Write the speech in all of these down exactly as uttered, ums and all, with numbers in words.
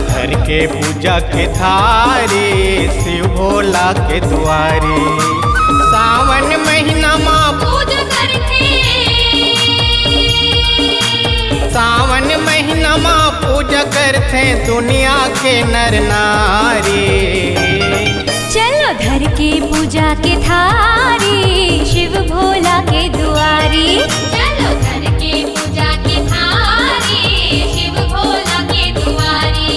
धर के पूजा के थारी शिव भोला के दुआरी। सावन महीना मा पूजा करथे। सावन महीना मा पूजा करथे दुनिया के नर नारी। चलो धर के पूजा के थारी शिव भोला के दुआरी। चलो धर के पूजा के थारी शिव भोला के दुआरी।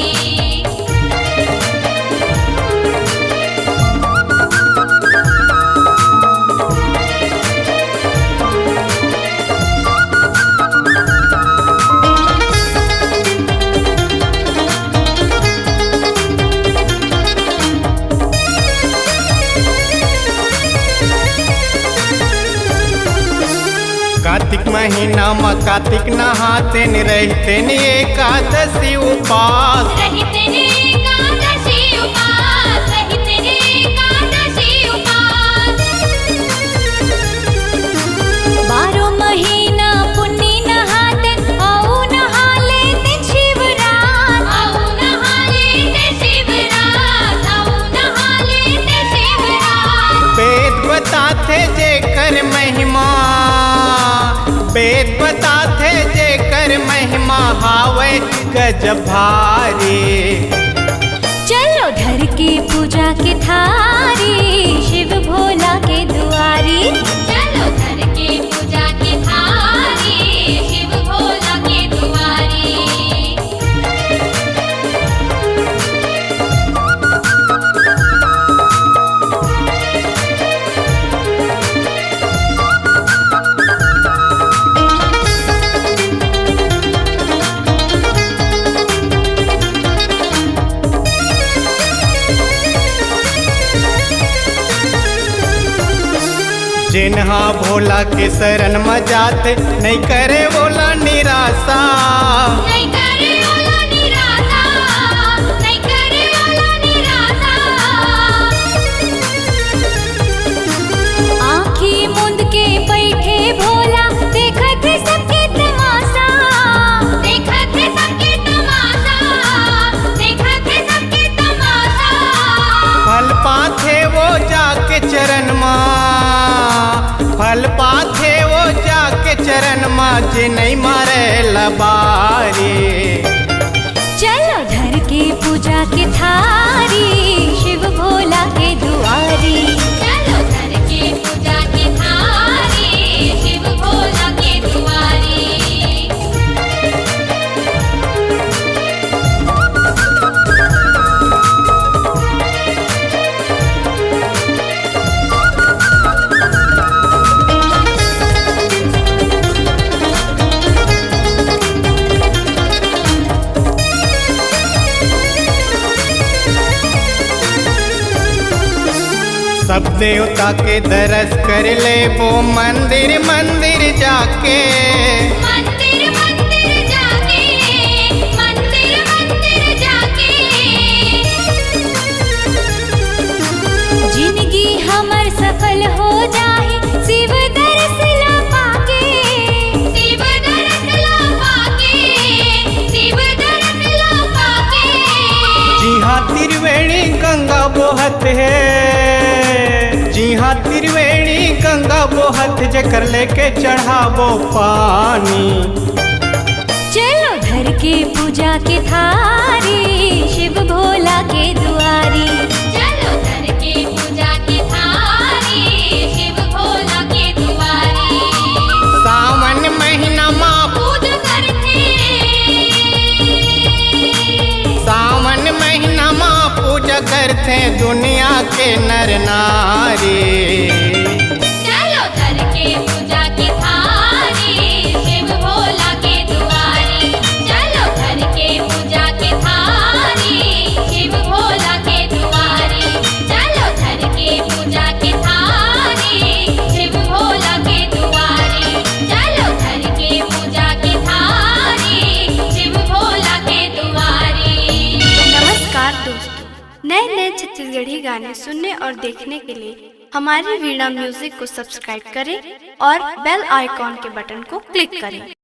कार्तिक महीना म कार्तिक नहातेन, रहितेन एकादशी उपास। रहितेन एकादशी उपास, रहितेन एकादशी उपास। बारो महीना पुन्नी नहातेन, अउ नहा लेतेन शिवरात। अउ नहा लेतेन शिवरात, अउ नहा लेतेन शिवरात। वेद बताथे जेकर महिमा, वेद बताथे जेकर महिमा हावय गजब भारी। चलो धर के पूजा के थारी शिव भोला के दुआरी। चलो धर के पूजा के थारी शिव भोला के दुआरी। जेन हा भोला के शरण म जाथे, नइ करे ओला निराशा। नइ करे ओला निराशा, नइ करे ओला निराशा। आँखी मूंद के बइठे भोला, देखत हे सबके तमाशा। देखत हे सबके तमाशा, देखत हे सबके तमाशा। फल पाथे वो जाके चरण मा, फल पाथे वो जाके चरण मा, जे नइ मारे लबारी। चलो धर के पूजा के थारी शिव भोला के दुआरी। चलो धर के पूजा के थारी शिव भोला के दुआरी। सब देवता के दरस कर लेबो मंदिर मंदिर जाके। मंदिर मंदिर जाके, मंदिर मंदिर जाके। जिनगी हमर सफल हो जाही शिव दरस ला पाके। शिव दरस ला पाके, शिव दरस ला पाके। जिहाँ त्रिवेणी गंगा बोहत हे, जिहाँ त्रिवेणी गंगा बोहत, जेकर लेके चढ़ाबो पानी। चलो धर के पूजा के थारी शिव भोला के दुआरी। चलो धर के पूजा के थारी शिव भोला के दुआरी। सावन महीना मा पूजा करथे। सावन महीना मा पूजा करथे दुनिया के नर नारी। चलो धर के पूजा के थारी शिव भोला के दुआरी। चलो धर के पूजा के थारी शिव भोला के दुआरी। चलो धर के पूजा के थारी शिव भोला के दुआरी। चलो धर के पूजा के थारी शिव भोला के दुआरी। नमस्कार दोस्तों, नए नए छत्तीसगढ़ी गाने सुनने और देखने के लिए हमारी वीणा म्यूजिक को सब्सक्राइब करें और बेल आइकॉन के बटन को क्लिक करें।